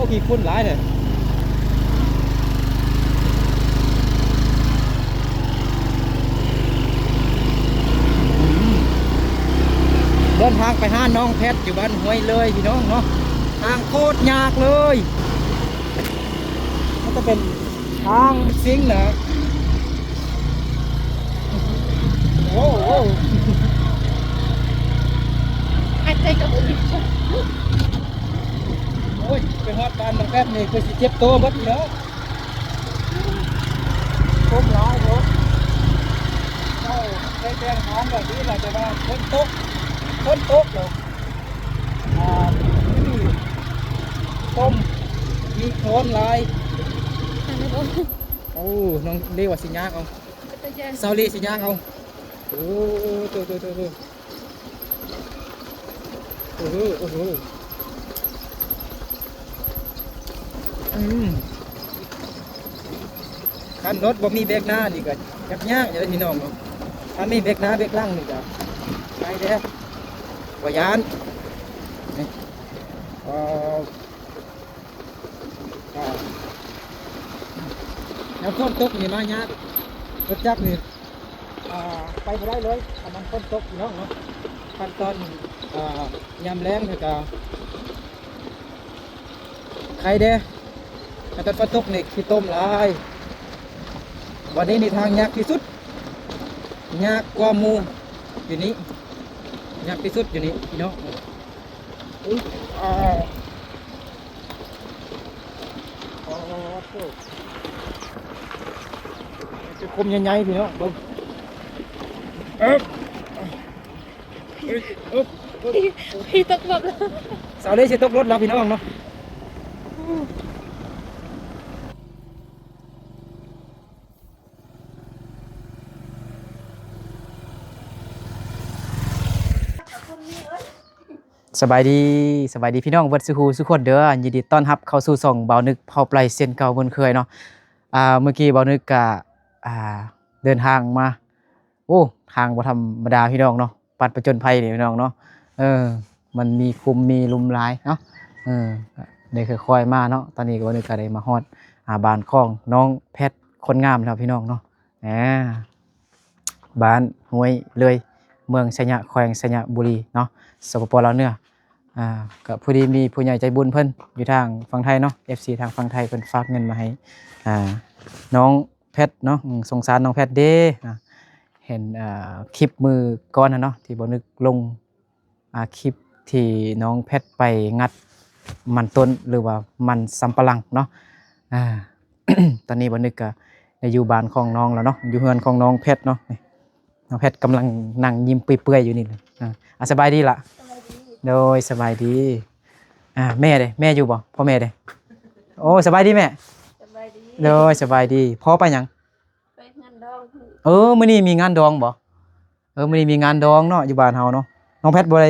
ທີ່ຝຸ່ນຫຼາຍແທ້. ເດີນທາງໄປຫານ້ອງແພັດຢູ່ບ້ານຫ້ວຍເລີຍພີ່ນ້ອງເນາະ, ທາງໂຄດຍາກເລີຍ. ມັນຈະເປັນທາງຊິງນະ. ໂອ້ໂຫ ຫາຍໃຈກໍບໍ່ອອກ. ໂອ້ຍ ໄປຮອດບ້ານນ້ອງແພັດນີ້ຄືຊິເຈັບໂຕເບິດເນາະ. ຄົນຫຼາຍໂພດ. ເຈົ້າໄດ້ແຈ້ງຖາມແບບນີ້ແຫຼະ ແຕ່ວ່າຝົນຕົກ ຝົນຕົກເນາະ. ອ່າ ມີຕົມ ມີໂຄນຫຼາຍ. ໂອ້ ນ້ອງເລວ່າຊິຍ່າງເອົາ. ສາວເລຊິຍ່າງເອົາ. ໂອ້ ໂຕ ໂຕ ໂຕ ໂຕ. ໂອ້ໂຫ ໂອ້ໂຫ ອືມ ຄັນລົດບໍ່ມີເບຣກໜ້ານີ້ກໍຍາກໆຢູ່ເດ້ພີ່ນ້ອງເນາະ. ຖ້າມີເບຣກໜ້າເບຣກຫຼັງນີ້ກໍໄດ້ເດ້ ບໍ່ຢ້ານ. ນີ້ ເອີ ຍາມຝົນຕົກນີ້ມາຍາກ, ລົດຈັກນີ້ ອ່າ ໄປບໍ່ໄດ້ເລີຍ ຄັນມັນຝົນຕົກພີ່ນ້ອງເນາະ. ຄັນຕອນ ອ່າ ຍາມແລ້ງນີ້ກະໄຄແດ່, ຄັນຕອນຝົນຕົກນີ້ຂີ້ຕົມຫຼາຍ. ວັນນີ້ນີ້ທາງຍາກທີ່ສຸດ, ຍາກກວ່າໝູ່ຢູ່ນີ້, ຍາກທີ່ສຸດຢູ່ນີ້ພີ່ນ້ອງ. ອຸ້ຍ ອ້າວ ອໍ ໂທ້ ເປັນຄົມໃຫຍ່ໆ ພີ່ນ້ອງເບິ່ງ. ເອີບ ເອີບ ເອີບ ພີ່ຕົກລົດແລ້ວ, ສາວເລຊິຕົກລົດແລ້ວພີ່ນ້ອງເນາະ. ສະບາຍດີ ສະບາຍດີພີ່ນ້ອງເບິດສູ່ຜູ້ສູ່ຄົນເດີ, ຍິນດີຕ້ອນຮັບເຂົ້າສູ່ຊ່ອງບ່າວນຶກເຜົ່າໄປເຊັ່ນເກົ່າເໝືອນເຄີຍເນາະ. ອ່າ ມື້ກີ້ບ່າວນຶກກະ ອ່າ ເດີນທາງມາ ໂອ້ ທາງບໍ່ທຳມະດາພີ່ນ້ອງເນາະ, ປັດຜະຈົນໄພນີ້ພີ່ນ້ອງເນາະ. ເອີ ມັນມີຂຸມມີຫຼຸມຫຼາຍເນາະ. ເອີ ໄດ້ຄ່ອຍໆມາເນາະ, ຕອນນີ້ກໍ ບ່າວນຶກກໍໄດ້ມາຮອດ ອ່າ ບ້ານຂອງນ້ອງແພັດຄົນງາມແລ້ວພີ່ນ້ອງເນາະ. ອ່າ ບ້ານຫ້ວຍເລີຍ ເມືອງໄຊຍະ ແຂວງໄຊຍະບູລີເນາະ ສປປ ລາວເໜືອ. ອ່າ ກໍພໍດີມີຜູ້ໃຫຍ່ໃຈບຸນເພິ່ນຢູ່ທາງຝັ່ງໄທເນາະ, ເອັຟຊີທາງຝັ່ງໄທເພິ່ນຝາກເງິນມາໃຫ້ ອ່າ ນ້ອງແພັດເນາະ. ອືມ ສົງສານນ້ອງແພັດເດ້ ອ່າ ເຫັນ ອ່າ ຄລິບມື້ກ່ອນຫັ້ນເນາະ ທີ່ບ່າວນຶກລົງ ອ່າ ຄລິບທີ່ນ້ອງແພັດໄປງັດມັນຕົ້ນ ຫຼືວ່າມັນສຳປະຫຼັງເນາະ. ອ່າ ຕອນນີ້ບ່າວນຶກກໍໄດ້ຢູ່ບ້ານຂອງນ້ອງແລ້ວເນາະ, ຢູ່ເຮືອນຂອງນ້ອງແພັດເນາະ. ນີ້ ນ້ອງແພັດກຳລັງນັ່ງຍິ້ມເປື່ອຍໆຢູ່ນີ້. ອ່າ ອ່າ ສະບາຍດີລະ? ສະບາຍດີ. ໂດຍ ສະບາຍດີ. ອ່າ ແມ່ເດ ແມ່ຢູ່ບໍ່? ພໍ່ແມ່ເດ? ໂອ້ ສະບາຍດີແມ່. ສະບາຍດີ. ໂດຍ ສະບາຍດີ. ພໍ່ໄປຫຍັງ? ໄປງານດອງ. ເອີ ມື້ນີ້ມີງານດອງບໍ່? ເອີ ມື້ນີ້ມີງານດອງເນາະ ຢູ່ບ້ານເຮົາເນາະ. ນ້ອງແພັດບໍ່ໄດ້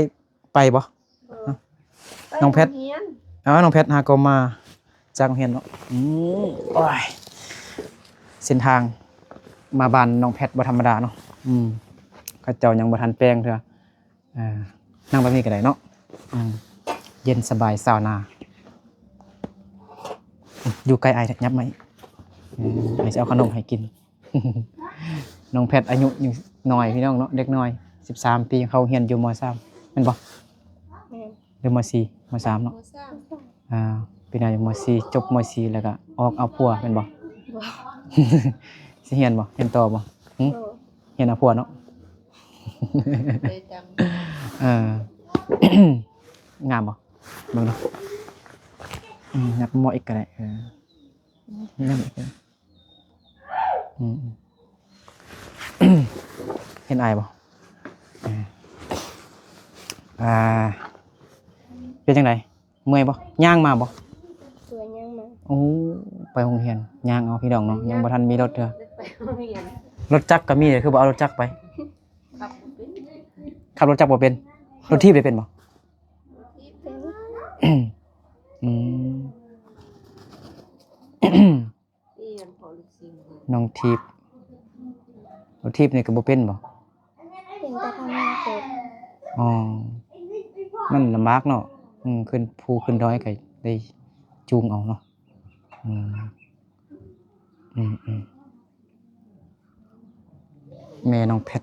ໄປບໍ່? ບໍ່. ນ້ອງແພັດ ໄປໂຮງຮຽນ. ເອີ ນ້ອງແພັດຫາກໍມາຈາກໂຮງຮຽນເນາະ. ອືມ ໂອ້ຍ ເສັ້ນທາງມາບ້ານນ້ອງແພັດບໍ່ທຳມະດາເນາະ. ອືມ ເຂົາເຈົ້າຍັງບໍ່ທັນແປງເທື່ອ. ອ່າ ນັ່ງແບບນີ້ກໍໄດ້ເນາະ. ອືມ ເຢັນສະບາຍຊາວນາ. ຢູ່ໃກ້ອ້າຍ ຫຍັບມາອີກ. ອືມ ອ້າຍຊິເອົາຂະໜົມໃຫ້ກິນ. ນ້ອງແພັດອາຍຸຍັງນ້ອຍພີ່ນ້ອງເນາະ, ເດັກນ້ອຍ ສິບສາມປີ ເຂົ້າຮຽນຢູ່ ມໍສາມ ແມ່ນບໍ່? ແມ່ນ. ຫຼື ມໍສີ່ ມໍສາມເນາະ? ມໍສາມ. ອ່າ ປີໜ້າຢູ່ ມໍສີ່ ຈົບ ມໍສີ່ ແລ້ວກໍອອກເອົາຜົວແມ່ນບໍ່? ບໍ່. ຊິຮຽນບໍ່? ຮຽນຕໍ່ບໍ່? ຫຶ? ບໍ່. ຮຽນເອົາຜົວເນາະ. ເອີ ເອີ ງາມບໍ່? ເບິ່ງດູ. ອືມ ຫຍັບມາອີກກໍໄດ້. ເອີ ຫຍັບອີກກໍໄດ້. ອືມ ເຫັນອ້າຍບໍ່? ເອີ ອ່າ ເປັນຈັ່ງໃດ? ເມື່ອຍບໍ່? ຍ່າງມາບໍ່? ເມື່ອຍ ຍ່າງມາ. ໂອ້ ໄປໂຮງຮຽນຍ່າງເອົາພີ່ນ້ອງເນາະ, ຍັງບໍ່ທັນມີລົດເທື່ອ. ໄປໂຮງຮຽນ ລົດຈັກກໍມີ ຄືບໍ່ເອົາລົດຈັກໄປ? ຂັບບໍ່ເປັນ. ຂັບລົດຈັກບໍ່ເປັນ? ລົດຖີບໄດ້ເປັນບໍ່? ລົດຖີບເປັນ. ອືມ ນ້ອງທີບ ລົດຖີບນີ້ກໍບໍ່ເປັນບໍ່? ເປັນແຕ່ທາງມາເປັນ. ອໍ ມັນລຳບາກເນາະ. ອືມ ຂຶ້ນພູຂຶ້ນດອຍກໍໄດ້ ຈູງເອົາເນາະ. ອືມ ອືມໆ ແມ່ນ້ອງແພັດ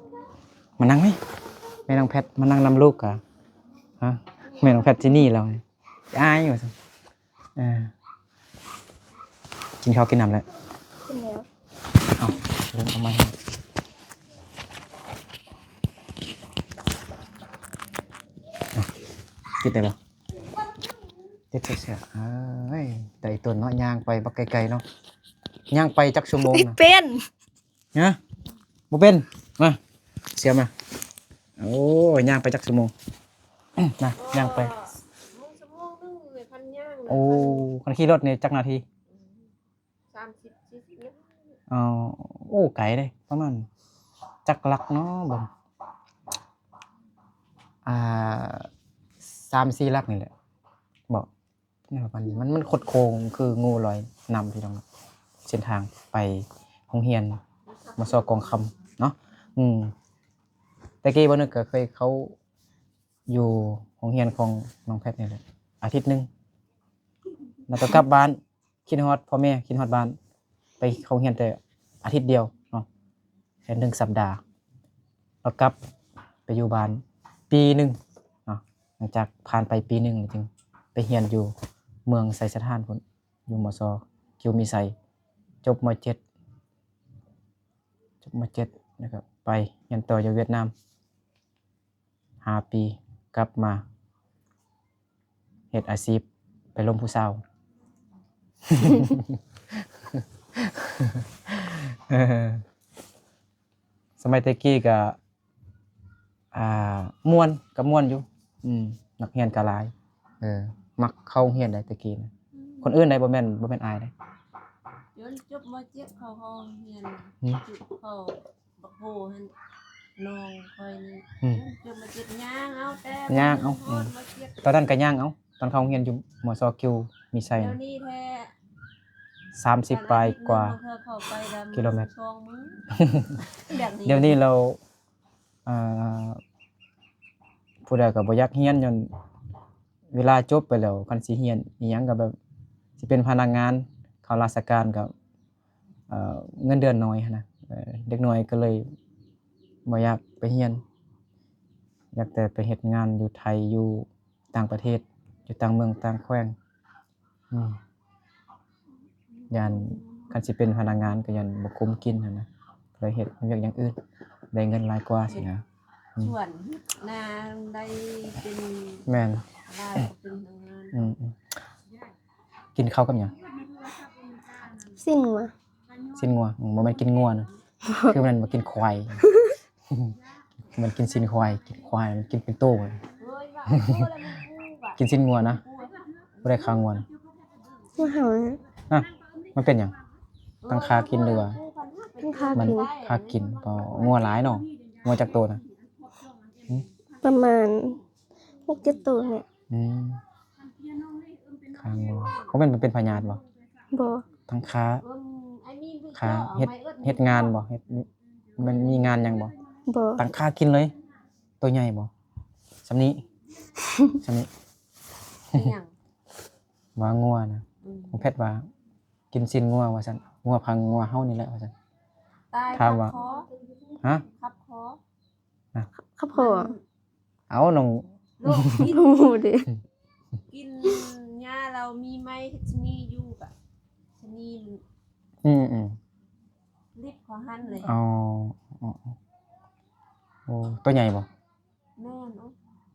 ມານັ່ງແມ ແມ່ນ້ອງແພັດ ມານັ່ງນຳລູກກະ ຮະ ແມ່ນ້ອງແພັດຊິໜີແລ້ວ ອາຍວ່າຊັ້ນ. ເອີ ກິນເຂົ້າກິນນ້ຳແລ້ວ? ກິນແລ້ວ. ເອົາ ເລີ່ມເອົາໃໝ່ ຕິດໄດ້ບໍ່? ຕິດແທ້ໆ. ເອີຍ ໄດ້ຕົ້ນເນາະ ຍ່າງໄປບັກໄກໆເນາະ. ຍ່າງໄປຈັກຊົ່ວໂມງນະ? ເປັນ ຮະ ບໍ່ເປັນ. ມາ ເສຍມາ. ໂອ້ຍ ຍ່າງໄປຈັກຊົ່ວໂມງ? ນະ ຍ່າງໄປ ໂອ້ ຄັນຂີ່ລົດນີ້ຈັກນາທີ? ສາມສິບ ສີ່ສິບນາທີ. ອໍ ໂອ້ ໄກເດ້ ປະມານຈັກຫຼັກເນາະ ເບິ່ງ ອ່າ ສາມສີ່ຫຼັກນີ້ແຫຼະ ບໍ່ ແນວປະມານນີ້ ມັນ ມັນຄົດໂຄ້ງຄືງູລອຍນ້ຳ ພີ່ນ້ອງ. ເສັ້ນທາງໄປໂຮງຮຽນ ມສ ກອງຄຳເນາະ. ອືມ ແຕ່ກີ້ບ່າວນຶກກໍເຄີຍເຂົ້າຢູ່ໂຮງຮຽນຂອງນ້ອງແພັດນີ້ແຫຼະ ອາທິດໜຶ່ງ ແລ້ວກໍກັບບ້ານ. ຄິດຮອດພໍ່ແມ່ ຄິດຮອດບ້ານ ໄປເຂົ້າໂຮງຮຽນແຕ່ອາທິດດຽວເນາະ ແຕ່ໜຶ່ງສັບດາ ແລ້ວກັບໄປຢູ່ບ້ານປີໜຶ່ງເນາະ. ຫຼັງຈາກຜ່ານໄປປີໜຶ່ງ ແລ້ວຈຶ່ງໄປຮຽນຢູ່ເມືອງໄຊສະຖານພຸ້ນ ຢູ່ ມສ ກິວມີໄຊ ຈົບ ມ.ເຈັດ ຈົບ ມ.ເຈັດ ແລ້ວກໍໄປຮຽນຕໍ່ຢູ່ຫວຽດນາມ ຫ້າປີ ກັບມາເຮັດອາຊີບໄປລົມຜູ້ສາວ. ສະໄໝແຕ່ກີ້ກະ ອ່າ ມ່ວນ ກະມ່ວນຢູ່ ອືມ ນັກຮຽນກະຫຼາຍ ເອີ ມັກເຂົ້າໂຮງຮຽນໃດແຕ່ກີ້ນະ. ອືມ ຄົນອື່ນໃດ ບໍ່ແມ່ນ ບໍ່ແມ່ນອ້າຍໃດ ຈົນຈົບ ມ.ເຈັດ ເຂົ້າຫ້ອງຮຽນ ຫືມ ຈຸເຂົ້າ ບັກໂພຫັ້ນ ນ້ອງຂ້ອຍນີ້ ອືມ ຈົບມາເຈັດຍ່າງເອົາແຕ່ ຍ່າງເອົາ ອືມ ຕອນນັ້ນກໍຍ່າງເອົາ ຕອນເຂົ້າໂຮງຮຽນຢູ່ ມສ ກິວມີໄຊ ດຽວນີ້ແທ້ ສາມສິບປາຍກວ່າກິໂລແມັດ. ດຽວນີ້ແລ້ວ ອ່າ ຜູ້ໃດກໍບໍ່ຢາກຮຽນ ຍ້ອນເວລາຈົບໄປແລ້ວ ຄັນຊິຮຽນອີ່ຫຍັງກໍແບບຊິເປັນພະນັກງານ ເຂົ້າລາຊະການກໍ ເອີ ເງິນເດືອນໜ້ອຍຫັ້ນນະ ເອີ ເດັກນ້ອຍກໍເລີຍບໍ່ຢາກໄປຮຽນ ຢາກແຕ່ໄປເຮັດງານຢູ່ໄທ ຢູ່ຕ່າງປະເທດ ຢູ່ຕ່າງເມືອງຕ່າງແຂວງ. ອືມ ຢ້ານຄັນຊິເປັນພະນັກງານກໍຢ້ານບໍ່ກຸ້ມກິນຫັ້ນນະ ເລີຍເຮັດວຽກຢ່າງອື່ນ ໄດ້ເງິນຫຼາຍກວ່າຊີ້ນະ. ອືມ ສວນນາໄດ້ເປັນ ແມ່ນ ຫຼາຍເປັນພະນັກງານ. ອືມໆ ກິນເຂົ້າກັບຫຍັງ? ຊີ້ນງົວ. ຊີ້ນງົວ ອືມ ບໍ່ແມ່ນກິນງົວນະ ຄືມັນບໍ່ກິນຄວາຍ ມັນກິນຊີ້ນຄວາຍ ກິນຄວາຍມັນກິນເປັນໂຕ ກິນຊີ້ນງົວນະ ບໍ່ໄດ້ຂາງົວນະ. ບໍ່ເຮົານະ ອະ ມັນເປັນຫຍັງ? ຕັ້ງຄາກິນ ຫຼືວ່າ ຕັ້ງຄາກິນ ມັນຄາກິນ. ອໍ ງົວຫຼາຍເນາະ ງົວຈັກໂຕນະ? ປະມານຫົກເຈັດໂຕນີ້. ອືມ ຄາງົວ ບໍ່ແມ່ນມັນເປັນພະຍາດບໍ່? ບໍ່. ຕັ້ງຄາ ຄາເຮັດ ເຮັດງານບໍ່? ເຮັດ ມັນມີງານຫຍັງບໍ່? ບໍ່. ຕັ້ງຄາກິນເລີຍ. ໂຕໃຫຍ່ບໍ່? ສ່ຳນີ້ ສ່ຳນີ້. ອີຫຍັງ? ວ່າງົວນະ. ອືມ ນ້ອງແພັດວ່າ ກິນຊີ້ນງົວວ່າຊັ້ນ ງົວພັງງົວເຮົານີ້ແຫຼະວ່າຊັ້ນ. ຕາຍ ຖາມວ່າ ຄັບຄໍ ຮະ? ຄັບຄໍ ນະ ຄັບພໍ. ເອົາ ນ້ອງ ໂລກ ກິນ ບໍ່ຮູ້ເດ້ ກິນຫຍ້າແລ້ວມີໄມ້ເຮັດຊະນີຢູ່ກະ ຊະນີ ອືມໆ ລິບເຂົ້າຫັ້ນເລີຍ. ອໍ ໂອ້ ໂຕໃຫຍ່ບໍ່? ແມ່ນ.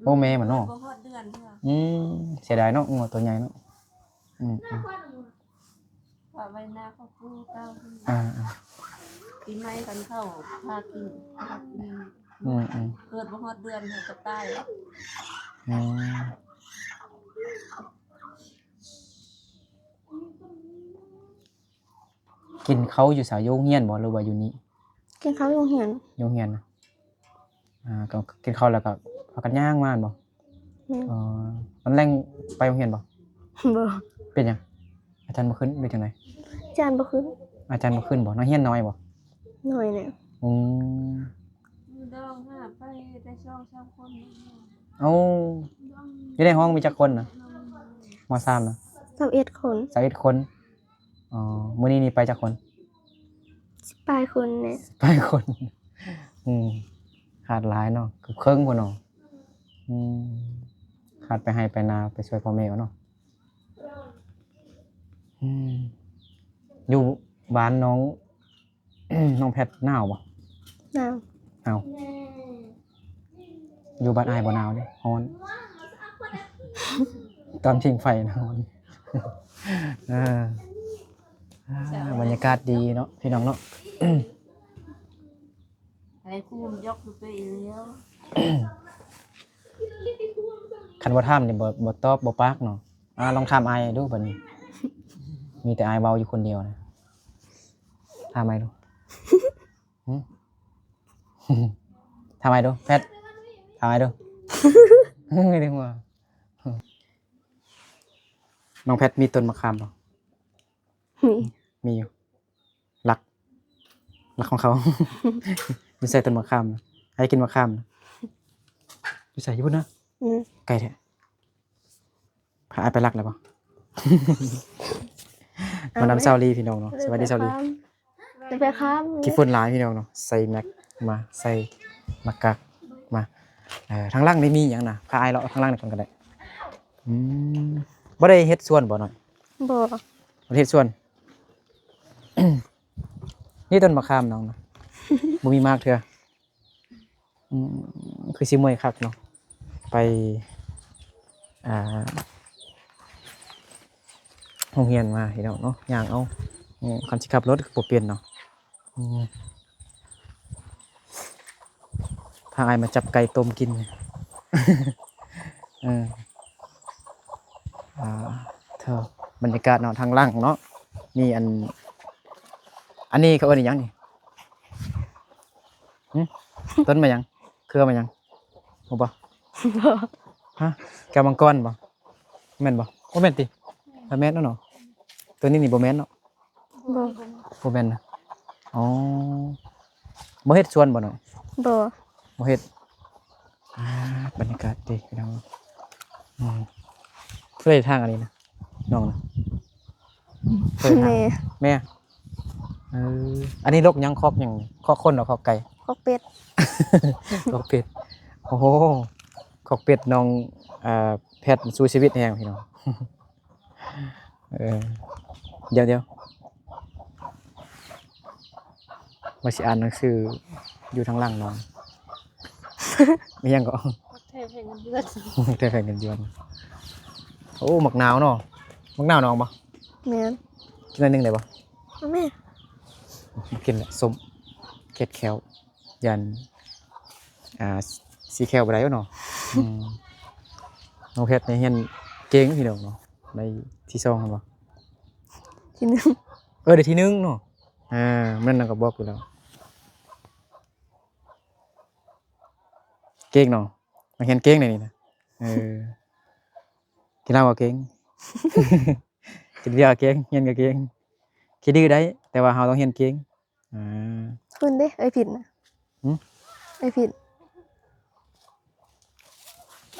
ໂອ້ ໂອ້ ແມ່ມັນເນາະ ບໍ່ຮອດເດືອນເທື່ອ. ອືມ ເສຍດາຍເນາະ ງົວໂຕໃຫຍ່ເນາະ. ອືມໆ ຝາກໄວ້ນາຂອງປູ່ເກົ່າ. ອ່າໆ ປີໃໝ່ຄັນເຂົາພາກິນ ພາກິນ. ອືມໆ ເກີດບໍ່ຮອດເດືອນເຂົາກໍຕາຍ. ອືມ ກິນເຂົ້າຢູ່ໃສ? ຢູ່ໂຮງຮຽນບໍ່ ຫຼືວ່າຢູ່ນີ້? ກິນເຂົ້າຢູ່ໂຮງຮຽນ. ຢູ່ໂຮງຮຽນນະ. ອ່າ ກໍກິນເຂົ້າແລ້ວກໍພາກັນຍ່າງມາແມ່ນບໍ່? ແມ່ນ. ອໍ ຕອນແລງໄປໂຮງຮຽນບໍ່? ບໍ່. ເປັນຫຍັງ? ອາຈານບໍ່ຂຶ້ນ ຫຼືຈັ່ງໃດ? ອາຈານບໍ່ຂຶ້ນ. ອາຈານບໍ່ຂຶ້ນບໍ່? ນັກຮຽນໜ້ອຍບໍ່? ໜ້ອຍແຫຼະ. ອືມ ມື້ດອງຫາໄປແຕ່ສອງສາມຄົນ. ໂອ້ ຢູ່ໃນຫ້ອງມີຈັກຄົນນະ? ມ.ສາມ ນະ. ຊາວເອັດຄົນ. ຊາວເອັດຄົນ. ອໍ ມື້ນີ້ນີ້ໄປຈັກຄົນ? ສິບປາຍຄົນແຫຼະ. ສິບປາຍຄົນ. ອືມ ຂາດຫຼາຍເນາະ ເກືອບເຄິ່ງພຸ້ນເນາະ. ອືມ ຂາດໄປໄຮ່ໄປນາ ໄປຊ່ວຍພໍ່ແມ່ເນາະ. ອືມ ຢູ່ບ້ານນ້ອງ ນ້ອງແພັດໜາວບໍ່? ໜາວ. ໜາວ. ຢູ່ບ້ານອ້າຍບໍ່ໜາວເດ້ ຮ້ອນ. ຕອນຜິງໄຟນະຮ້ອນ. ເອີ ອ່າ ບັນຍາກາດດີເນາະ ພີ່ນ້ອງເນາະ. ໃຫ້ຄູມັນຢອກຕົວເອງແລ້ວ. ຄັນບໍ່ຖາມນີ້ບໍ່ ບໍ່ຕອບ ບໍ່ປາກເນາະ. ອ່າ ລອງຖາມອ້າຍດູບັດນີ້. ມີແຕ່ອ້າຍເວົ້າຢູ່ຄົນດຽວນະ. ຖາມອ້າຍດູ. ຫຶ? ຖາມອ້າຍດູ ແພັດ. ຖາມອ້າຍດູ. ໄດ້ຫົວ. ນ້ອງແພັດມີຕົ້ນມະຂາມບໍ່? ມີ. ມີຢູ່. ລັກ ລັກຂອງເຂົາ. ຢູ່ໃສຕົ້ນມະຂາມນະ? ໃຫ້ກິນມະຂາມນະ. ຢູ່ໃສ? ຢູ່ພຸ້ນນະ. ອືມ ໄກແທ້. ພາອ້າຍໄປລັກແລ້ວບໍ່? ມານຳສາວລີພີ່ນ້ອງເນາະ. ສະບາຍດີສາວລີ. ໄປຄຳ ຂີ້ຝຸ່ນຫຼາຍພີ່ນ້ອງເນາະ. ໃສ່ແມັກມາ ໃສ່ໜ້າກາກມາ. ເອີ ທາງຫຼັງນີ້ມີຫຍັງນະ? ພາອ້າຍເລາະທາງຫຼັງນີ້ກ່ອນກໍໄດ້. ອືມ ບໍ່ໄດ້ເຮັດສວນບໍ່ນ້ອຍ? ບໍ່ ບໍ່ໄດ້ເຮັດສວນ. ນີ້ຕົ້ນມະຂາມນ້ອງນະ ບໍ່ມີໝາກເທື່ອ. ອືມ ຄືຊິເມື່ອຍຄັກເນາະ ໄປ ອ່າ ໂຮງຮຽນມາພີ່ນ້ອງເນາະ ຍ່າງເອົາ. ອືມ ຄັນຊິຂັບລົດກໍບໍ່ເປັນເນາະ. ອືມ ພາອ້າຍມາຈັບໄກ່ຕົ້ມກິນ. ເອີ ອ່າ ເທີ ບັນຍາກາດເນາະ ທາງຫຼັງເນາະ ມີອັນ ອັນນີ້ເຂົາເອີ້ນອີຫຍັງນີ້? ຫຶ? ຕົ້ນໝາກຫຍັງ? ເຄືອໝາກຫຍັງ? ຮູ້ບໍ່? ຮະ? ແກ້ວມັງກອນບໍ່? ແມ່ນບໍ່? ບໍ່ແມ່ນຕິ? ບໍ່ແມ່ນເນາະ. ໂຕນີ້ນີ້ບໍ່ແມ່ນເນາະ? ບໍ່ ບໍ່ແມ່ນນະ. ອໍ ບໍ່ເຮັດສວນບໍ່ນ້ອງ? ບໍ່ ບໍ່ເຮັດ. ອ່າ ບັນຍາກາດດີພີ່ນ້ອງ. ອືມ ຜູ້ໃດທາງອັນນີ້ນະ ນ້ອງນະ? ຜູ້ໃດທາງ? ແມ່ ແມ່. ເອີ ອັນນີ້ລົກຫຍັງ? ຄອກຫຍັງ? ຄອກຄົນຫຼືຄອກໄກ່? ຄອກເປັດ ຄອກເປັດ. ໂອ້ໂຫ ຄອກເປັດນ້ອງ ເອີ ແພັດ ສູ້ຊີວິດແຮງພີ່ນ້ອງ. ເອີ ດຽວໆ ວ່າຊິອ່ານໜັງສືຢູ່ທາງຫຼັງນ້ອງ. ມີຫຍັງເກາະ? ແທ້ແພງເງິນເດືອນ ແທ້ແພງເງິນເດືອນ. ໂອ້ ໝາກນາວເນາະ ໝາກນາວນ້ອງບໍ່? ແມ່ນ. ກິນໜ້ອຍໜຶ່ງໄດ້ບໍ່? ແມ່ ບໍ່ກິນແຫຼະ ສົ້ມ ເຄັດແຂ້ວ ຢ້ານ ອ່າ ສີແຂ້ວບໍ່ໄດ້ເນາະ. ອືມ ນ້ອງແພັດນີ້ຮຽນເກັ່ງພີ່ນ້ອງເນາະ ໄດ້ທີສອງແມ່ນບໍ່? ທີໜຶ່ງ. ເອີ ໄດ້ທີໜຶ່ງເນາະ. ອ່າ ແມ່ນ ນ້ອງກໍບອກຢູ່ແລ້ວ ເກັ່ງເນາະ ນັກຮຽນເກັ່ງໃດນີ້ນະ. ເອີ ກິນເຫຼົ້າກໍເກັ່ງ ກິນເບຍກໍເກັ່ງ ຮຽນກໍເກັ່ງ ຂີ້ດື້ໄດ້ ແຕ່ວ່າເຮົາຕ້ອງຮຽນເກັ່ງ. ອ່າ ເພິ່ນເດ້ ເອື້ອຍພິດນະ. ຫຶ? ເອື້ອຍພິດ.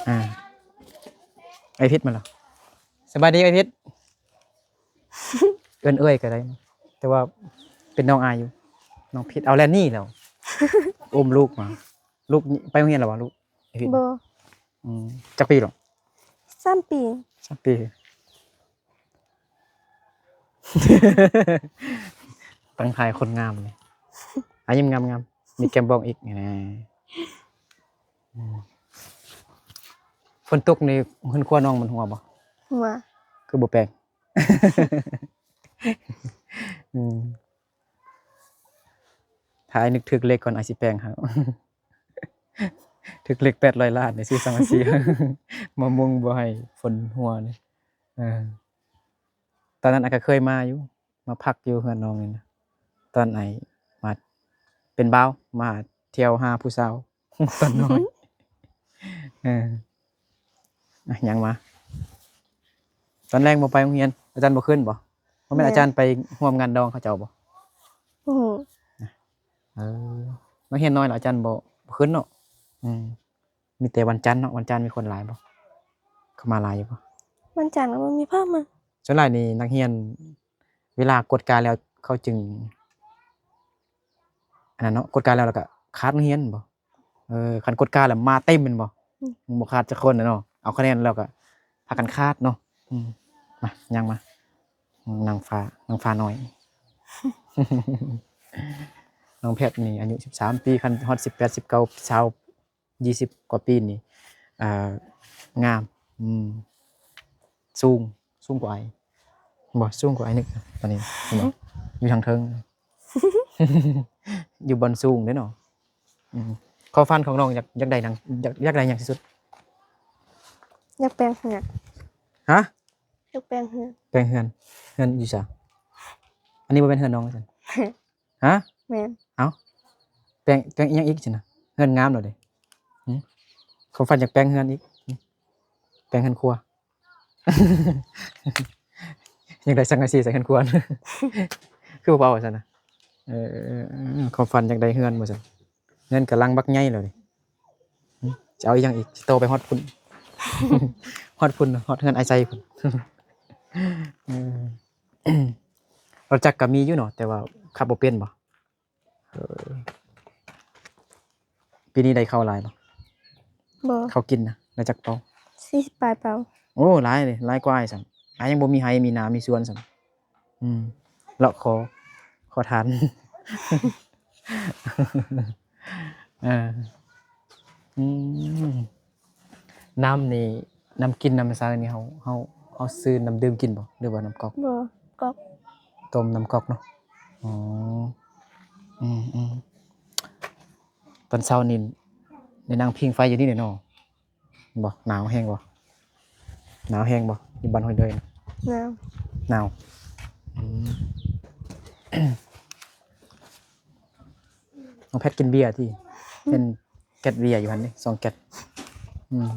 ອ່າ ເອື້ອຍພິດມາລະ. ສະບາຍດີເອື້ອຍພິດ. ເອີ້ນເອື້ອຍກໍໄດ້ ແຕ່ວ່າເປັນນ້ອງອາຍຢູ່. ນ້ອງພິດ ເອົາແລ້ວນີ້ແລ້ວ ອຸ້ມລູກມາ. ລູກໄປໂຮງຮຽນແລ້ວບໍ່ລູກ? ເອື້ອຍພິດ. ບໍ່. ອືມ ຈັກປີແລ້ວ? ສາມປີ. ສາມປີ. ຕັ້ງທ່າຄົນງາມເລີຍ. ອາ ຍິ້ມງາມໆ ມີແກ້ມບອງອີກ. ແນ່ ອືມ ຝົນຕົກນີ້ເຮືອນຄົວນ້ອງມັນຮົ່ວບໍ່? ຮົ່ວ. ຄືບໍ່ແປງ? ອືມ ຖ້າອ້າຍນຶກຖືກເລກກ່ອນ ອ້າຍຊິແປງໃຫ້. ຖືກເລກແປດຮ້ອຍລ້ານນີ້ ຊື້ສັງກະສີມາມຸງບໍ່ໃຫ້ຝົນຮົ່ວນີ້. ເອີ ຕອນນັ້ນອ້າຍກໍເຄີຍມາຢູ່ ມາພັກຢູ່ເຮືອນນ້ອງນີ້ນະ ຕອນອ້າຍມາເປັນບ່າວ ມາທ່ຽວຫາຜູ້ສາວຕອນນ້ອຍ. ເອີ ອ່ະ ຫຍັງມາ? ຕອນແລງບໍ່ໄປໂຮງຮຽນ ອາຈານບໍ່ຂຶ້ນບໍ່? ບໍ່ແມ່ນ ແມ່ນ ອາຈານໄປຮ່ວມງານດອງເຂົາເຈົ້າບໍ່? ບໍ່ຮູ້. ເອີ ນັກຮຽນນ້ອຍລະ ອາຈານບໍ່ ບໍ່ຂຶ້ນເນາະ. ອືມ ມີແຕ່ວັນຈັນເນາະ. ວັນຈັນມີຄົນຫຼາຍບໍ່? ເຂົາມາຫຼາຍຢູ່ບໍ່? ວັນຈັນກໍບໍ່ມີພາບມາ. ສ ສ່ວນຫຼາຍນີ້ນັກຮຽນ ເວລາກວດກາແລ້ວເຂົາຈຶ່ງ ອັນນັ້ນເນາະ ກວດກາແລ້ວ ແລ້ວກໍຂາດໂຮງຮຽນແມ່ນບໍ່? ເອີ ຄັນກວດກາແລ້ວມາເຕັມແມ່ນບໍ່? ອືມ ບໍ່ຂາດຈັກຄົນແຫຼະເນາະ ເອົາຄະແນນແລ້ວກໍພາກັນຂາດເນາະ. ອືມ ມາ ຍ່າງມາ ນາງຟ້າ ນາງຟ້ານ້ອຍ ນ້ອງແພັດນີ້ອາຍຸສິບສາມປີ ຄັນຮອດສິບແປດ ສິບເກົ້າ ຊາວ ຊາວ ຊາວກວ່າປີນີ້ ອ່າ ງາມ ອືມ ສູງ ສູງກວ່າອ້າຍ ບໍ່ ສູງກວ່າອ້າຍນຶກ ຕອນນີ້ເຫັນບໍ່? ຢູ່ທາງເທິງ ຢູ່ບ່ອນສູງເດ້ເນາະ. ອືມ ຄວາມຝັນຂອງນ້ອງຢາກ ຢາກໄດ້ຫຍັງ? ຢາກ ຢາກໄດ້ຫຍັງທີ່ສຸດ? ຢາກແປງເຮືອນ. ຮະ? ຢາກແປງເຮືອນ. ແປງເຮືອນ ເຮືອນຢູ່ໃສ? ອັນນີ້ບໍ່ແມ່ນເຮືອນນ້ອງຊັ້ນ? ຮະ? ແມ່ນ. ເອົ້າ ແປງ ແປງອີ່ຫຍັງອີກຊັ້ນນະ? ເຮືອນງາມແລ້ວເດ້. ຫື? ຄວາມຝັນຢາກແປງເຮືອນອີກ. ຫື? ແປງເຮືອນຄົວ. ຢາກໄດ້ສັງກະສີໃສ່ເຮືອນຄົວ ຄືບໍ່ເວົ້າຊັ້ນນະ? ເອີ ຄວາມຝັນຢາກໄດ້ເຮືອນບໍ່ຊັ້ນ? ເຮືອນກຳລັງບັກໃຫຍ່ແລ້ວນີ້. ຫື? ຈະເອົາອີ່ຫຍັງອີກ? ຊິຕໍ່ໄປຮອດພຸ້ນ ຮອດພຸ້ນ ຮອດເຮືອນອ້າຍໄຊພຸ້ນ. ເອີ ລົດຈັກກໍມີຢູ່ເນາະ ແຕ່ວ່າຂັບບໍ່ເປັນບໍ່? ເອີ ປີນີ້ໄດ້ເຂົ້າຫຼາຍບໍ່? ບໍ່. ເຂົ້າກິນນະ ໄດ້ຈັກເປົາ? ສີ່ສິບປາຍເປົາ. ໂອ້ ຫຼາຍເດ ຫຼາຍກວ່າອ້າຍຊ້ຳ. ອ້າຍຍັງບໍ່ມີໄຮ່ ມີນາ ມີສວນຊ້ຳ. ອືມ ເລາະຂໍ ຂໍທານ. ເອີ ອືມ ນ້ຳນີ້ ນ້ຳກິນນ້ຳໃຊ້ນີ້ ເຮົາ ເຮົາ ເຮົາຊື້ນ້ຳດື່ມກິນບໍ່ ຫຼືວ່ານ້ຳກອກ? ບໍ່ ກອກ. ຕົ້ມນ້ຳກອກເນາະ. ອໍ ອືມໆ ຕອນເຊົ້ານີ້ໄດ້ນັ່ງຜິງໄຟຢູ່ນີ້ແຫຼະເນາະ. ບໍ່ ໜາວແຮງບໍ່? ໜາວແຮງບໍ່ ຢູ່ບ້ານຫ້ວຍເດີຍ? ໜາວ. ໜາວ. ອືມ ນ້ອງແພັດກິນເບຍຕິ? ເຫັນແກັດເບຍຢູ່ຫັ້ນເດ້ ສອງແກັດ. ອືມ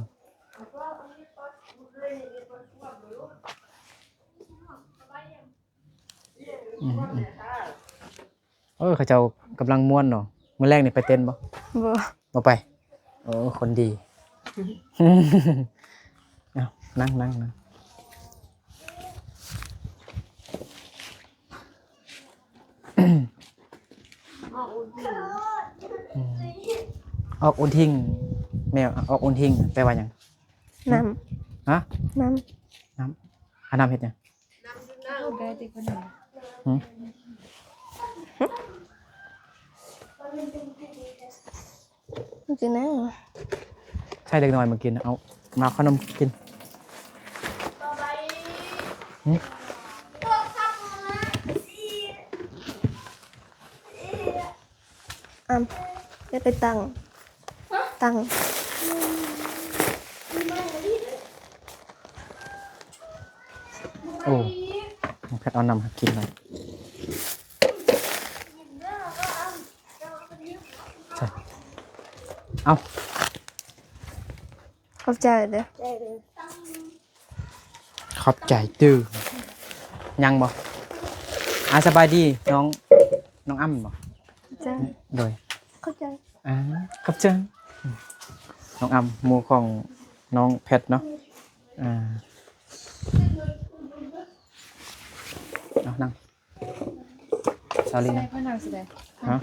ອືມໆ ເອີ ເຂົາເຈົ້າກຳລັງມ່ວນເນາະ. ມື້ແລງນີ້ໄປເຕັ້ນບໍ່? ບໍ່. ບໍ່ໄປ. ໂອ້ ຄົນດີ. ເອົາ ນັ່ງໆ ນັ່ງ. ອອກອຸນທິງ ອອກອຸນທິງ ແມ່ ອອກອຸນທິງແປວ່າຫຍັງ? ນ້ຳ. ຮະ? ນ້ຳ. ນ້ຳ. ອາ ນ້ຳເຮັດຫຍັງ? ຫື? ມັນຊິແນວ ໃຫ້ເດັກນ້ອຍມາກິນ ເອົາ ມາເອົາຂະໜົມກິນ. ຫື? ອຳ ຢ່າໄປຕັ້ງ ຕັ້ງ. ໂອ້ ນ້ອງແພັດເອົານ້ຳໃຫ້ກິນແລ້ວ. ເອົາ ຂອບໃຈເດີ້. ຂອບໃຈຕື່. ຍັງບໍ່? ອາ ສະບາຍດີ ນ້ອງ ນ້ອງອຳບໍ່? ເຈົ້າ. ໂດຍ ຂອບໃຈ. ອາ ຂອບໃຈ. ນ້ອງອຳ ໝູ່ຂອງນ້ອງແພັດເນາະ. ອາ ເອົາ ນັ່ງ. ຊາລີນະ ໃສ່ພະນັງຊິໄດ້ ຮະ?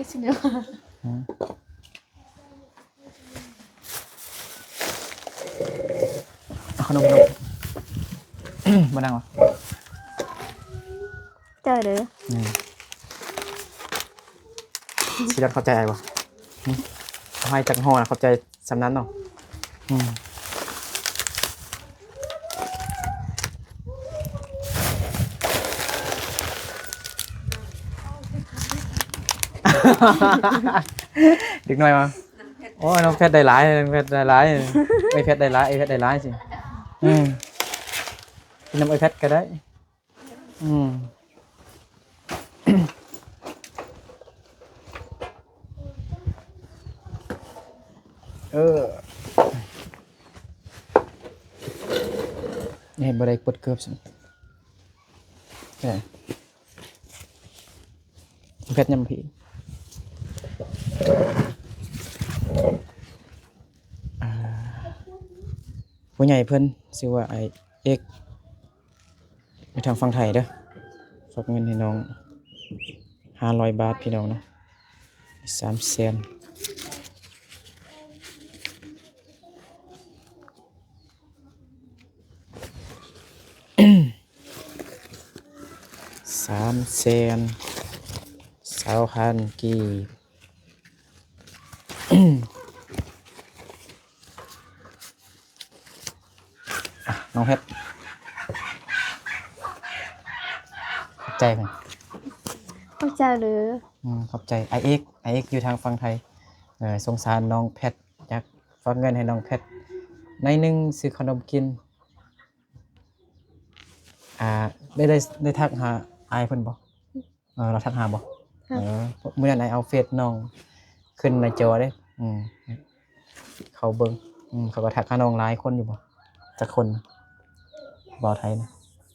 ເອົາຂະໜົມ ຂະໜົມ ບໍ່ນັ່ງຫວາ? ເຈົ້າເດີ້. ອືມ ຊິໄດ້ຂອບໃຈອ້າຍບໍ່? ຫຶ? ເອົາໃຫ້ຈັກຫໍ່ນະ ຂອບໃຈສ່ຳນັ້ນເນາະ. ອືມ ເດັກນ້ອຍວ່າ ໂອ້ຍ ນ້ອງແພັດໄດ້ຫຼາຍ ນ້ອງແພັດໄດ້ຫຼາຍ ເອື້ອຍແພັດໄດ້ຫຼາຍ ເອື້ອຍແພັດໄດ້ຫຼາຍຊິ. ອືມ ກິນນຳເອື້ອຍແພັດກໍໄດ້. ອືມ ເອີ ເຮັດບໍ່ໄດ້ປົດເກີບຊັ້ນ. ເອີ ແພັດຍຳພີ້ ອ່າ ຜູ້ໃຫຍ່ເພິ່ນຊື່ວ່າອ້າຍເອກ. ຢູ່ທາງຝັ່ງໄທເດີ. ຝາກເງິນໃຫ້ນ້ອງຫ້າຮ້ອຍບາດ ພີ່ນ້ອງເນາະ, ສາມແສນ. ສາມແສນຊາວພັນກີບ. ອ່ະ ນ້ອງເພັດ ຂອບໃຈເພິ່ນ. ຂອບໃຈເດີ. ອືມ ຂອບໃຈ. ອ້າຍເອກ ອ້າຍເອກຢູ່ທາງຝັ່ງໄທ ເອີ ສົງສານນ້ອງແພັດ ຢາກຝາກເງິນໃຫ້ນ້ອງແພັດໜ້ອຍໜຶ່ງ ຊື້ຂະໜົມກິນ. ອ່າ ໄດ້ ໄດ້ ໄດ້ທັກຫາອ້າຍເພິ່ນບໍ່? ເອີ ລາວທັກຫາບໍ່? ທັກ. ເອີ ມື້ນັ້ນອ້າຍເອົາເຟສນ້ອງຂຶ້ນໜ້າຈໍເດ້. ອືມ ເຂົາເບິ່ງ. ອືມ ເຂົາກໍທັກຫານ້ອງຫຼາຍຄົນຢູ່ບໍ່? ຈັກຄົນນະ ບ່າວໄທນະ?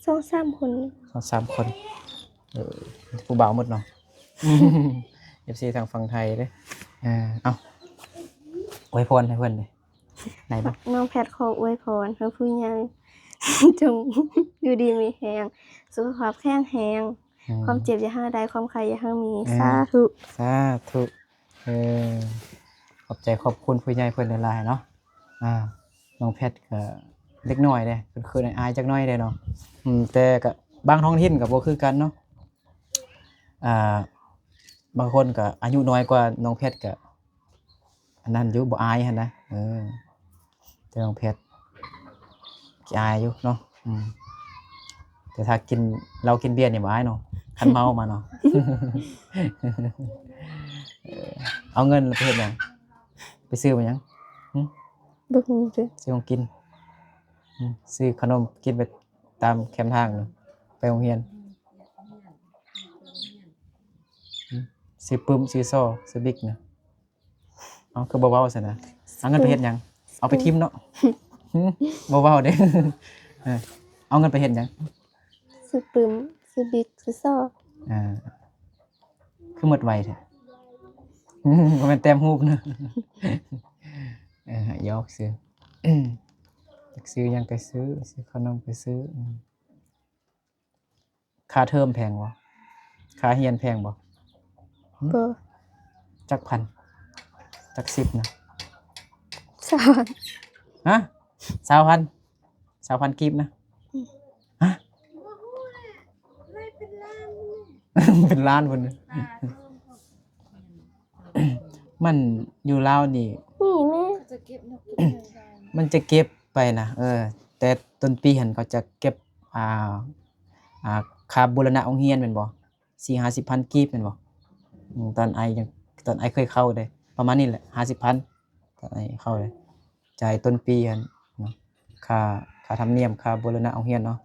ສອງສາມຄົນ. ສອງສາມຄົນ. ເອີ ຜູ້ບ່າວໝົດເນາະ. ເອັຟຊີທາງຝັ່ງໄທເດ້. ເອີ ເອົາ ອວຍພອນໃຫ້ເພິ່ນເດ້. ໄດ້ບໍ່? ນ້ອງແພັດຂໍອວຍພອນໃຫ້ຜູ້ໃຫຍ່ຈົ່ງຢູ່ດີມີແຮງ, ສຸຂະພາບແຂງແຮງ, ອືມ ຄວາມເຈັບຢ່າໃຫ້ໄດ້, ຄວາມໄຂ້ຢ່າໃຫ້ມີ. ເອີ ສາທຸ ສາທຸ. ເອີ ຂອບໃຈຂອບຄຸນຜູ້ໃຫຍ່ເພິ່ນຫຼາຍໆເນາະ. ອ່າ ນ້ອງແພັດກໍເດັກນ້ອຍເດ້ ເຂີນໆອາຍໆຈັກໜ້ອຍເດ້ເນາະ. ອືມ ແຕ່ກໍບາງທ້ອງຖິ່ນກໍບໍ່ຄືກັນເນາະ. ອ່າ ບາງຄົນກໍອາຍຸນ້ອຍກວ່ານ້ອງແພັດກໍ ອັນນັ້ນຢູ່ ບໍ່ອາຍຫັ້ນນະ. ເອີ ແຕ່ນ້ອງແພັດຂີ້ອາຍຢູ່ເນາະ. ອືມ ແຕ່ຖ້າກິນເຫຼົ້າກິນເບຍນີ້ບໍ່ອາຍເນາະ ຄັນເມົາມາເນາະ. ເອີ ເອົາເງິນໄປເຮັດຫຍັງ? ໄປຊື້ມາຫຍັງ? ຫຶ? ບໍ່ຮູ້ເດີ. ຊື້ຂອງກິນ. ອືມ ຊື້ຂະໜົມກິນໄປຕາມແຄມທາງເນາະ ໄປໂຮງຮຽນ. ອືມ ຊື້ປຶ້ມ ຊື້ສໍ້ ຊື້ບິກນະ. ເອົາ ຄືບໍ່ເວົ້າຊັ້ນນະ? ເອົາເງິນໄປເຮັດຫຍັງ? ເອົາໄປຖິ້ມເນາະ. ຫຶ? ບໍ່ເວົ້າເດ້. ເອີ ເອົາເງິນໄປເຮັດຫຍັງ? ຊື້ປຶ້ມ ຊື້ບິກ ຊື້ສໍ້. ອ່າ ຄືໝົດໄວແທ້? ບໍ່ແມ່ນແຕ້ມຮູບນະ. ເອີ ຢອກຊື່. ຢາກຊື້ຫຍັງກໍຊື້ ຊື້ຂະໜົມກໍຊື້. ອືມ ຄ່າເທີມແພງບໍ່? ຄ່າຮຽນແພງບໍ່? ຫຶ? ບໍ່. ຈັກພັນ? ຈັກສິບນະ? ຊາວພັນ. ຮະ? ຊາວພັນ? ຊາວພັນກີບນະ? ອືມ. ຮະ? ເປັນລ້ານພຸ້ນ. ມັນຢູ່ລາວນີ້ ນີ້ແມ່ ມັນຈະເກັບໄປນະ. ເອີ ແຕ່ຕົ້ນປີຫັ້ນເຂົາຈະເກັບ ອ່າ ອ່າ ຄ່າບູລະນະໂຮງຮຽນແມ່ນບໍ່? ສີ່ຫ້າສິບພັນກີບແມ່ນບໍ່? ອືມ ຕອນອ້າຍຍັງ ຕອນອ້າຍເຄີຍເຂົ້າເດ້ ປະມານນີ້ແຫຼະ ຫ້າສິບພັນ ຕອນອ້າຍເຂົ້າເດ້. ຈ່າຍຕົ້ນປີຫັ້ນເນາະ ຄ່າ ຄ່າທຳນຽມ ຄ່າບູລະນະໂຮງຮຽນເນາະ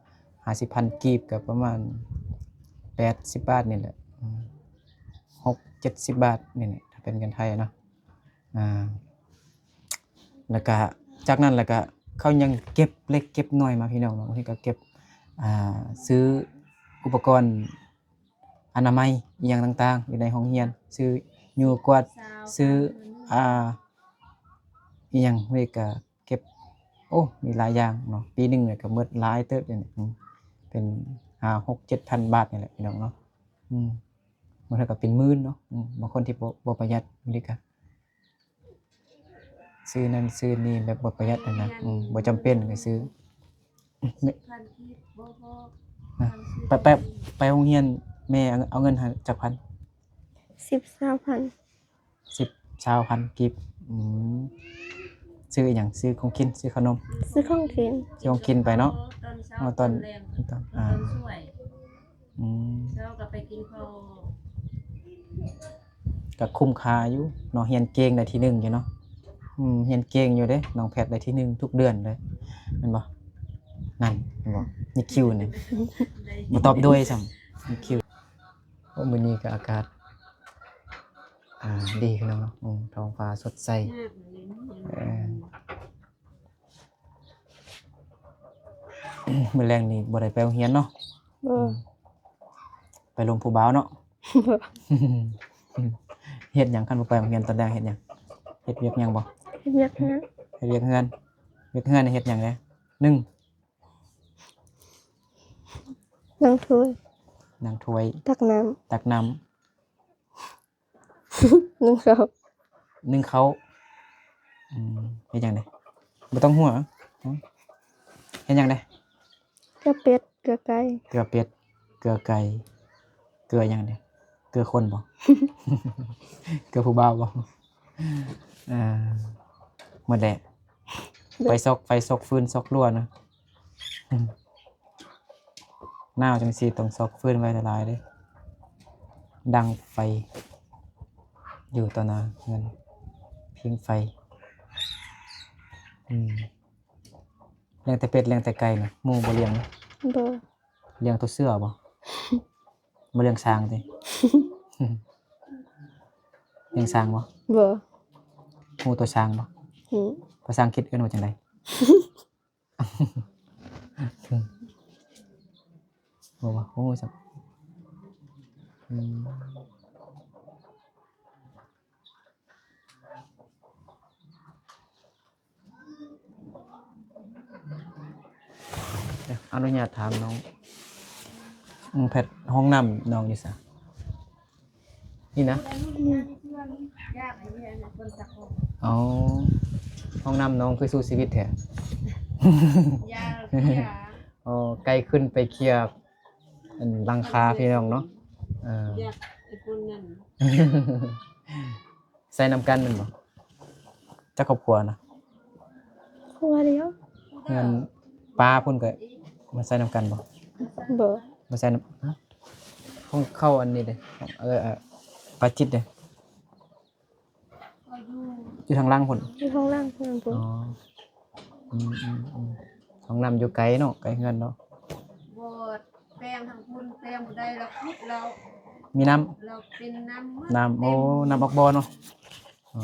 ຫ້າສິບພັນກີບ ກໍປະມານແປດສິບບາດນີ້ແຫຼະ. ອືມ ຫົກເຈັດສິບບາດນີ້ແຫຼະ ຖ້າເປັນເງິນໄທເນາະ. ອ່າ ແລ້ວກະຈາກນັ້ນແລ້ວກະເຂົາຍັງເກັບເລັກເກັບນ້ອຍມາ ພີ່ນ້ອງເນາະ. ບາງທີກໍເກັບ ອ່າ ຊື້ອຸປະກອນອະນາໄມ ອີ່ຫຍັງຕ່າງໆ ຢູ່ໃນໂຮງຮຽນ, ຊື້ຍູ້ກວາດ, ຊື້ ອ່າ ອີ່ຫຍັງ ເວກະເກັບ ໂອ້ ມີຫຼາຍຢ່າງເນາະ. ປີໜຶ່ງນີ້ກໍໝົດຫຼາຍເຕີບເດ ເປັນຫ້າ ຫົກ ເຈັດພັນບາດນີ້ແຫຼະ ພີ່ນ້ອງເນາະ. ອືມ ບາງເທື່ອກໍເປັນໝື່ນເນາະ. ອືມ ບາງຄົນທີ່ບໍ່ ບໍ່ປະຢັດ ເວກະ ຊື້ນັ້ນຊື້ນີ້ແບບບໍ່ປະຢັດຫັ້ນນະ. ອືມ ບໍ່ຈຳເປັນກໍຊື້. ໄປ ໄປ ໄປໂຮງຮຽນ ແມ່ເອົາເງິນໃຫ້ຈັກພັນ? ສິບ ຊາວພັນ. ສິບ ຊາວພັນກີບ. ອືມ ຊື້ອີ່ຫຍັງ? ຊື້ຂອງກິນ ຊື້ຂະໜົມ? ຊື້ຂອງກິນ. ຊື້ຂອງກິນໄປເນາະ. ເອົາຕອນ ຕອນ ຕອນ ອ່າ ອືມ ເຊົ້າກໍໄປກິນເຂົ້າ ກໍຄຸ້ມຄ່າຢູ່ເນາະ. ຮຽນເກັ່ງໄດ້ທີໜຶ່ງຢູ່ເນາະ. ອືມ ຮຽນເກັ່ງຢູ່ເດ້ ນ້ອງແພັດໄດ້ທີໜຶ່ງທຸກເດືອນເລີຍ ແມ່ນບໍ່? ນັ້ນ ເຫັນບໍ່? ນີ້ຄິວນີ້ ບໍ່ຕອບໂດຍຊ້ຳ ນີ້ຄິວ. ໂອ້ ມື້ນີ້ກໍອາກາດ ອ່າ ດີຂຶ້ນແລ້ວເນາະ. ອືມ ທ້ອງຟ້າສົດໃສ. ເອີ ມື້ແລງນີ້ບໍ່ໄດ້ໄປໂຮງຮຽນເນາະ? ບໍ່. ອືມ ໄປລົມຜູ້ບ່າວເນາະ? ບໍ່. ເຮັດຫຍັງ? ຄັນບໍ່ໄປໂຮງຮຽນຕອນແລງເຮັດຫຍັງ? ເຮັດວຽກຫຍັງບໍ່? ເຮັດວຽກເຮືອນ. ເຮັດວຽກເຮືອນ. ວຽກເຮືອນນີ້ເຮັດຫຍັງແດ່? ໜຶ່ງ ຫ ລ້າງຖ້ວຍ ລ້າງຖ້ວຍ ຕັກນ້ຳ ຕັກນ້ຳ ໜຶ້ງເຂົ້າ ໜຶ້ງເຂົ້າ ອືມ ເຮັດຫຍັງແດ່? ບໍ່ຕ້ອງຫົວ ເຮັດຫຍັງແດ່? ເກືອເປັດ ເກືອໄກ່ ເກືອເປັດ ເກືອໄກ່ ເກືອຫຍັງແດ່? ເກືອຄົນບໍ? ເກືອຜູ້ບ່າວບໍ? ເອີ ໝົດແຫຼະ ໄຟຊອກ ໄຟຊອກຟືນຊອກລົວນະ. ໜາວຈັ່ງຊີ້ຕ້ອງຊອກຟືນໄວ້ຫຼາຍໆເດ້ ດັງໄຟຢູ່ຕໍ່ໜ້າເຮືອນ ຜິງໄຟ. ອືມ ລ້ຽງແຕ່ເປັດ ລ້ຽງແຕ່ໄກ່ນະ ໝູ່ບໍ່ລ້ຽງ? ບໍ່. ລ້ຽງໂຕເສືອບໍ່? ບໍ່ລ້ຽງຊ້າງຕິ? ລ້ຽງຊ້າງບໍ່? ບໍ່. ຮູ້ໂຕຊ້າງບໍ່? ຮູ້. ພາສາອັງກິດເອີ້ນວ່າຈັ່ງໃດ? ບໍ່ ບໍ່ຮູ້ຊ້ຳ. ອືມ ດຽວ ອະນຸຍາດຖາມນ້ອງ ນ້ອງແພັດ ຫ້ອງນ້ຳນ້ອງຢູ່ໃສ? ນີ້ນະ? ອໍ ຫ້ອງນ້ຳນ້ອງຄືສູ້ຊີວິດແທ້? ອໍ ໄກ່ຂຶ້ນໄປເຄຍອັນຫຼັງຄາພີ່ນ້ອງເນາະ. ເອີ ໃຊ້ນຳກັນແມ່ນບໍ່? ຈັກຄອບຄົວນະ? ຄົວດຽວ. ເຮືອນປ້າພຸ້ນກໍມາໃຊ້ນຳກັນບໍ່? ບໍ່. ມາໃຊ້ນຳ ຮະ? ຂອງເຂົາອັນນີ້ເດ້ ເອີ ປ້າຈິດເດ້? ຢູ່ທາງຫຼັງພຸ້ນ? ຢູ່ທາງຫຼັງພຸ້ນ. ອໍ ອືມໆໆ ຫ້ອງນ້ຳຢູ່ໄກເນາະ ໄກເຮືອນເນາະ. ບໍ່ ແປງທາງພຸ້ນແປງບໍ່ໄດ້ ລາວຂຸດ ລາວ ມີນ້ຳ ລາວເປັນນ້ຳ ນ້ຳ ໂອ້ ນ້ຳອອກບໍ່ເນາະ. ອໍ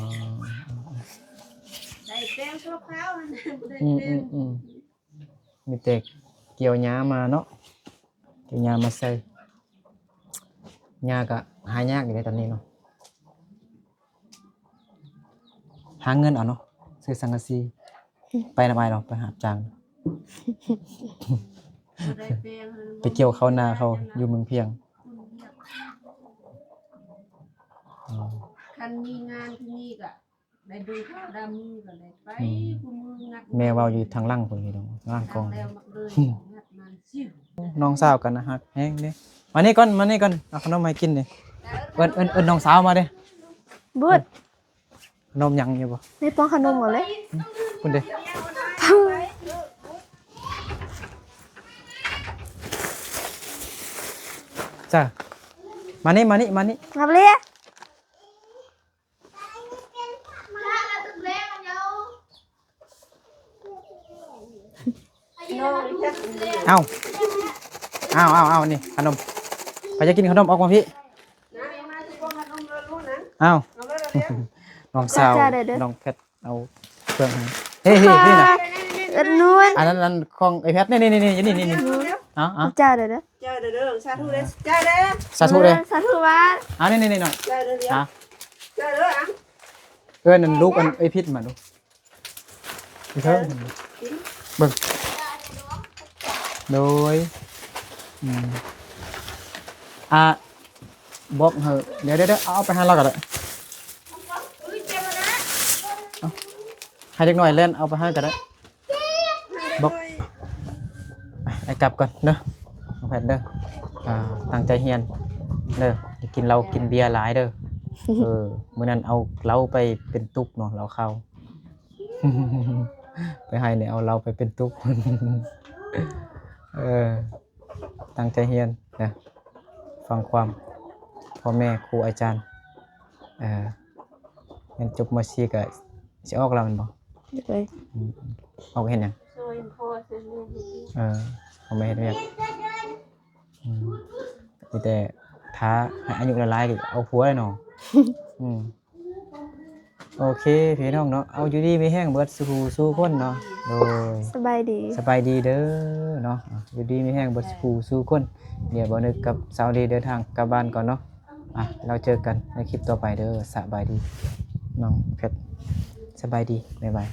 ໄດ້ແປງຊົ່ວຄາວ ບໍ່ໄດ້ແປງ. ອືມໆໆ ມີແຕ່ກ່ຽວຫຍ້າມາເນາະ ກ່ຽວຫຍ້າມາໃສ່. ຫຍ້າກໍຫາຍາກຢູ່ໃນຕອນນີ້ເນາະ. ຫາເງິນເອົາເນາະ ຊື້ສັງກະສີ ໄປນຳອ້າຍເນາະ ໄປຮັບຈ້າງ ໄປກ່ຽວເຂົ້ານາເຂົາຢູ່ເມືອງພຽງ. ອໍ ຄັນມີງານທີ່ນີ້ກໍໄດ້ເບິ່ງຂ່າວດາມີກໍໄດ້ໄປ. ອືມ ແມ່ເວົ້າຢູ່ທາງຫຼັງພຸ້ນພີ່ນ້ອງ ຫຼັງກ້ອງ. ນ້ອງສາວກັນນະຮັກແຮງເດ້. ມານີ້ກ່ອນ ມານີ້ກ່ອນ ເອົາຂະໜົມມາໃຫ້ກິນເດ້. ເອີ້ນ ເອີ້ນ ເອີ້ນນ້ອງສາວມາເດ້. ບຸດ ຂະໜົມຍັງຢູ່ບໍ່? ໃນປ່ອງຂະໜົມເອົາເລີຍ ພຸ້ນເດ້. ຈ້າ ມານີ້ ມານີ້ ມານີ້ ມາເລີຍ. ເອົາ ເອົາ ເອົາ ເອົາ ນີ້ຂະໜົມ ໃຜຢາກກິນຂະໜົມອອກມາພີ້. ເອົາ ນ້ອງສາວ ນ້ອງແພັດເອົາເຄື່ອງໃຫ້. ເຮີ້ ເຮີ້ ນີ້ນະ ເອີ ນູນ ອັນນັ້ນ ອັນຂອງໄອ້ແພັດ ນີ້ ນີ້ ນີ້ ນີ້ ນີ້ ນີ້. ເອົາ ເອົາ ຈ້າເດີ ເດີ ເຈົ້າເດີ ເດີ ສາທຸເດີ ເຈົ້າເດີ ສາທຸເດີ ເອີ ສາທຸວ່າ ອ່າ ນີ້ໆໆ ເຈົ້າເດີ ເດີ ອ່າ ເອີ້ນອັນລູກອັນເອື້ອຍພິດມາດູ ເອີ ເບິ່ງ ໂດຍ ອືມ ອ່າ ບອກໃຫ້ ດຽວໆໆ ເອົາໄປໃຫ້ລາວກໍໄດ້ ເອົາ ໃຫ້ເດັກນ້ອຍແລ່ນເອົາໄປໃຫ້ກໍໄດ້. ບອກ ໄປກັບກ່ອນເດີ ນ້ອງແພັດເດີ ອ່າ ຕັ້ງໃຈຮຽນເດີ ຢ່າກິນເຫຼົ້າກິນເບຍຫຼາຍເດີ. ເອີ ມື້ນັ້ນເອົາເຫຼົ້າໄປເປັນຕຸກເນາະ ເຫຼົ້າຂາວ ໄປໃຫ້ນີ້ເອົາເຫຼົ້າໄປເປັນຕຸກ. ເອີ ຕັ້ງໃຈຮຽນນະ ຟັງຄວາມພໍ່ແມ່ຄູອາຈານ ເອີ ຮຽນຈົບ ມ.ສີ່ ກໍຊິອອກແລ້ວແມ່ນບໍ່? ໂດຍ ອືມ ອອກເຮັດຫຍັງ? ຊ່ວຍພໍ່ຊ່ວຍແມ່ເຮັດວຽກ ເອີ ອອກມາເຮັດວຽກ ອືມ ມີແຕ່ຖ້າໃຫ້ອາຍຸຫຼາຍໆ ກໍເອົາຜົວເນາະ ອືມ. ໂອເຄພີ່ນ້ອງເນາະ ເອົາ ຢູ່ດີມີແຮງເບິດສູ່ຜູ້ສູ່ຄົນເນາະ ໂດຍ ສະບາຍດີ ສະບາຍດີເດີເນາະ ອ່າ ຢູ່ດີມີແຮງເບິດສູ່ຜູ້ສູ່ຄົນ ດຽວບ່າວນຶກກັບສາວລີເດີນທາງກັບບ້ານກ່ອນເນາະ ອ່າ ແລ້ວເຈີກັນໃນຄລິບຕໍ່ໄປເດີ ສະບາຍດີ ນ້ອງເພັດ ສະບາຍດີ ບາຍບາຍ.